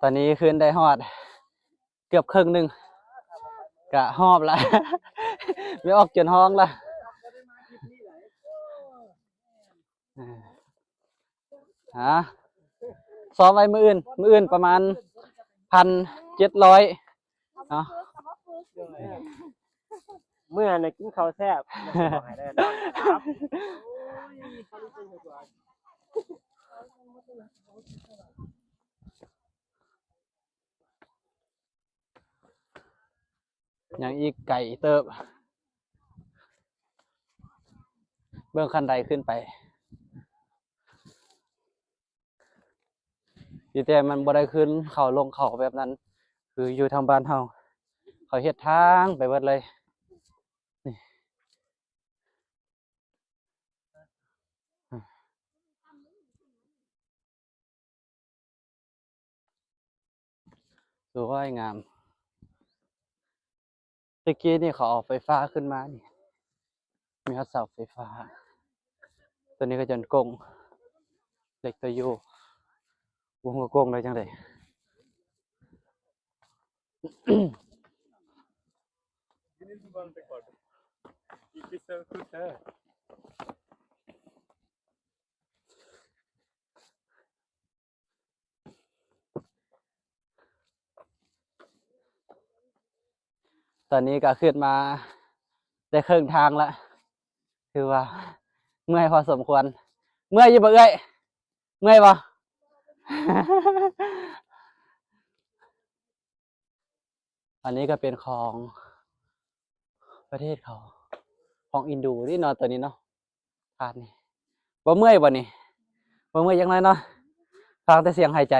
ຕອນນີ້ຂຶ້ນໄດ້ຮອດເກືອບເຄິ່ງໜຶ່ງ ກະຫອບລະ ແມ່ອອກຈົນຮ້ອງລະ. ຫາ ຊ້ອມໄວ້ມື້ອື່ນ ມື້ອື່ນປະມານພັນເຈັດຮ້ອຍເນາະ. ເມື່ອນັ້ນກິນເຂົ້າແຊບ ຍັງອີກໄກເຕີບ ເບິ່ງຂັ້ນໄດຂຶ້ນໄປ ທີ່ແທ້ມັນບໍ່ໄດ້ຂຶ້ນເຂົາລົງເຂົາແບບນັ້ນ ຄືຢູ່ທາງບ້ານເຮົາ ເຂົາເຮັດທາງໄປເບິດເລີຍ. ສວຍງາມ ແຕ່ກີ້ນີ້ເຂົາເອົາໄຟຟ້າຂຶ້ນມານີ້ ມີຮອດເສົາໄຟຟ້າ. ຕົວນີ້ກໍຈົນກົງ ເຫຼັກຕົວຢູ່ ບໍ່ຮູ້ວ່າກົງໄດ້ຈັ່ງໃດ. Iki sel kırk ha. ຕອນນີ້ກໍຂຶ້ນມາໄດ້ເຄິ່ງທາງລະ ຖືວ່າເມື່ອຍພໍສົມຄວນ. ເມື່ອຍຢູ່ບໍ່ເອື້ອຍ? ເມື່ອຍບໍ່? ອັນນີ້ກໍເປັນຂອງປະເທດເຂົາ ຂອງອິນດູນີ້ເນາະ ຕົວນີ້ເນາະ ພາດນີ້. ບໍ່ເມື່ອຍບໍ່ນີ້? ບໍ່ເມື່ອຍຈັກໜ້ອຍເນາະ ຟັງແຕ່ສຽງຫາຍໃຈ.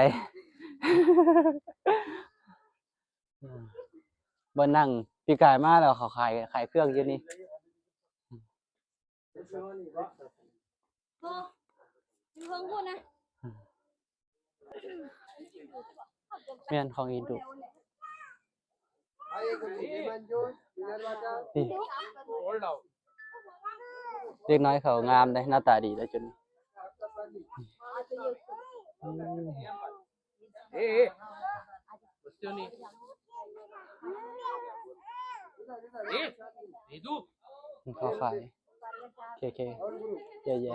ບໍ່ ນັ່ງ ປີກາຍມາແລ້ວເຂົາຂາຍ ຂາຍເຄື່ອງຢູ່ນີ້. ບໍ່ ຢູ່ເທິງພຸ້ນນະ. ແມ່ນຂອງອິນດູ. ນີ້ ເດັກນ້ອຍເຂົາງາມເດ້ ໜ້າຕາດີເດ້ຈົນ. ເຂົາຂາຍ ເຄເຄ ເຢເຢ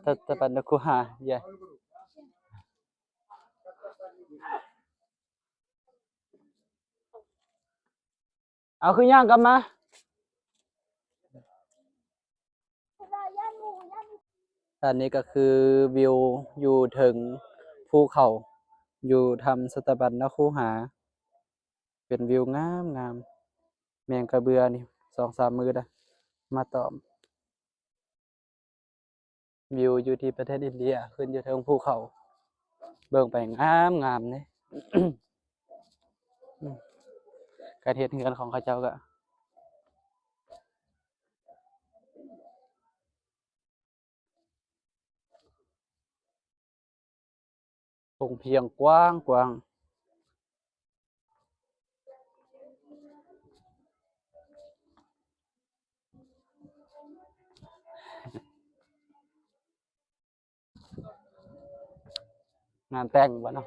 ຕັດຕະປັນນະຄູຫາ ເຢ. ເອົາ ຄືຍ່າງກັບມາ. ອັນນີ້ກໍຄືວິວຢູ່ເທິງພູເຂົາ ຢູ່ຖ້ຳສັດຕະບັນນະຄູຫາ ເປັນວິວງາມໆ. ແມງກະເບືອນີ້ ສອງສາມມື້ລະມາຕອມ. ວິວຢູ່ທີ່ປະເທດອິນເດຍ ຂຶ້ນຢູ່ເທິງພູເຂົາ ເບິ່ງໄປງາມໆເດ້. ການເຮັດເຮືອນຂອງເຂົາເຈົ້າກະ ທົ່ງພຽງກວ້າງໆ. ງານແຕ່ງບໍ່ເນາະ?